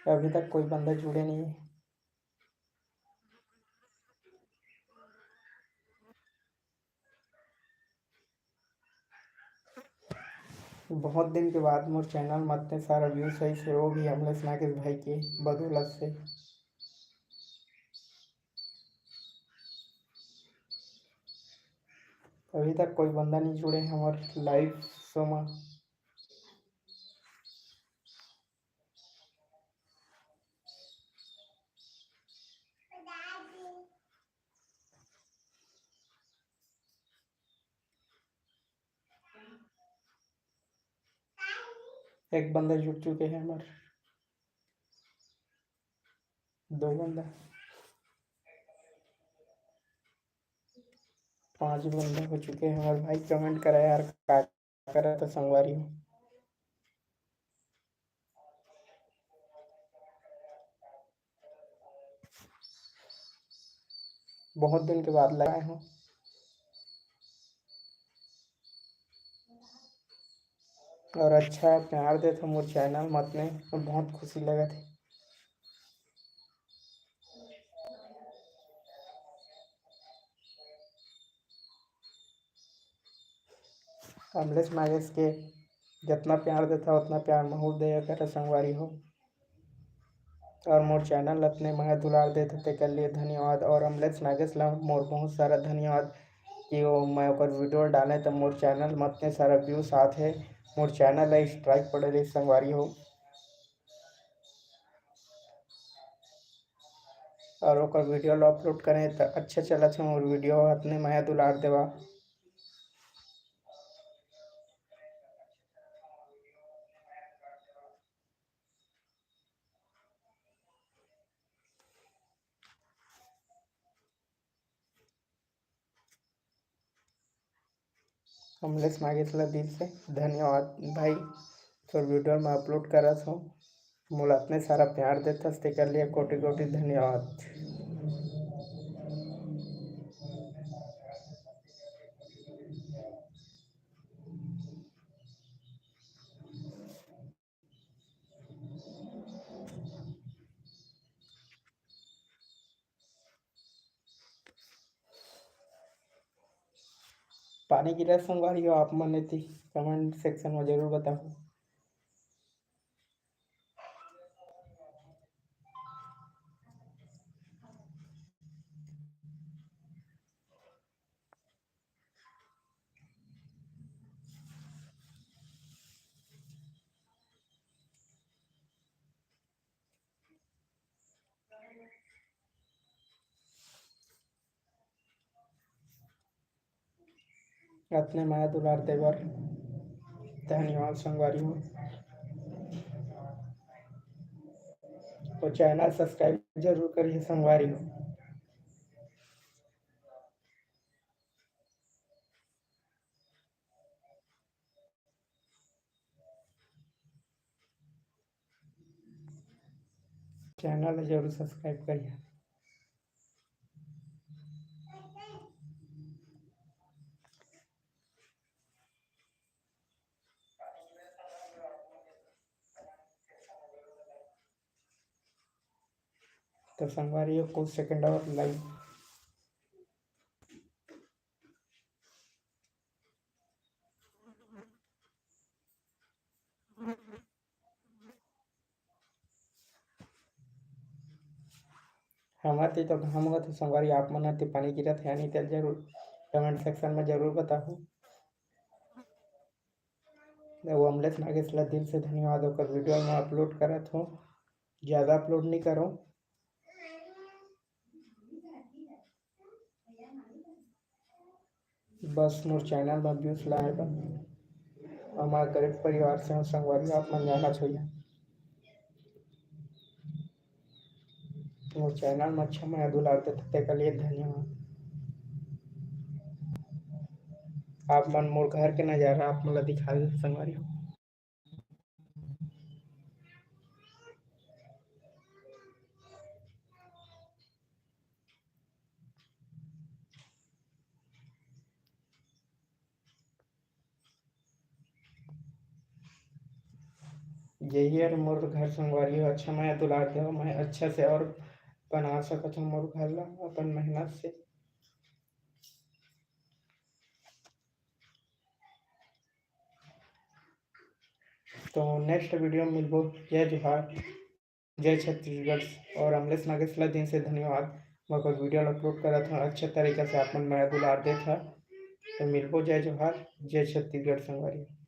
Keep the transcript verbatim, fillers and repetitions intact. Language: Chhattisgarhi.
अभी तक कोई बंदा जुड़े नहीं है। बहुत दिन के बाद मोर चैनल म अतने सारा व्यूज आइस हे, वो भी अमलेश नागेश भाई के बदौलत से। अभी तक कोई बंदा नहीं जुड़े हमर लाइव शो म। एक बंदा जुड़ चुके हैं हमर, दो बंदा, पांच बंदा हो चुके हैं हमर भाई। कमेंट करा यार, का करत हे संगवारी हो। बहुत दिन के बाद लगाए हो और अच्छा प्यार देत हो मोर चैनल म, अतने बहुत खुशी लगत हे। अमलेश नागेश के जतना प्यार देथा, उतना प्यार महू देवे करा संगवारी हो। और मोर चैनल अतने मया दुलार देथा, तेकर लिए धन्यवाद। और अमलेश नागेश ला मोर बहुत सारा धन्यवाद कि वो, मैं ओकर वीडियो डाले त मोर चैनल म अतने सारा व्यूज आत हे। मोर चैनल ला स्ट्राइक पड़े रही संगवारी हो। और ओकर वीडियो ला अपलोड करें त अच्छा चलत हे मोर वीडियो, अतने मया दुलार देवा। अमलेश नागेश ला दिल से धन्यवाद भाई, तोर वीडियो मैं अपलोड करत हूँ, मोला अतने सारा प्यार देथस, तेकर लिए कोटि कोटि धन्यवाद। पानी गिरा संगवारी हो आप मन एती? कमेंट सेक्शन में जरूर बताओ। अतने मया दुलार दे बर धन्यवाद संगवारी हो। और चैनल सब्सक्राइब जरूर करिए संगवारी हो। चैनल ला जरूर सब्सक्राइब करिए। तो संगवारी हो, कुछ सेकंड और लाइव। हमर ती तो घाम होत हे संगवारी, आप मन ती पानी गिरत हे या नहीं, तेला जरूर कमेंट सेक्शन में जरूर बताहू। वो अमलेश नागेश ला दिल से धन्यवाद, ओकर वीडियो मैं अपलोड करत हूँ, ज़्यादा अपलोड नहीं करो। बस मोर चैनल में व्यूज लाए बर हमार गरीब परिवार से हम संगवारी आप मन जानत होइया। मोर चैनल में अच्छा मया दुलार देते, तेकर लिए धन्यवाद। आप मन मोर घर के नजारा आप मन ला दिखा दे संगवारी हो। यही हर मोर घर संगवारी हो, अच्छा मया दुलार देव, मैं अच्छा से और बना सकत हूँ मोर घर ला अपन मेहनत से। तो next video मिलबो। जय जोहार, जय छत्तीसगढ़। और अमलेश नागेश ला दिन से धन्यवाद, मोर video ला upload करत हन, अच्छा तरीका से अपन मया दुलार देत हन। तो मिलबो, जय जोहार, जय छत्तीसगढ़ संगवारी।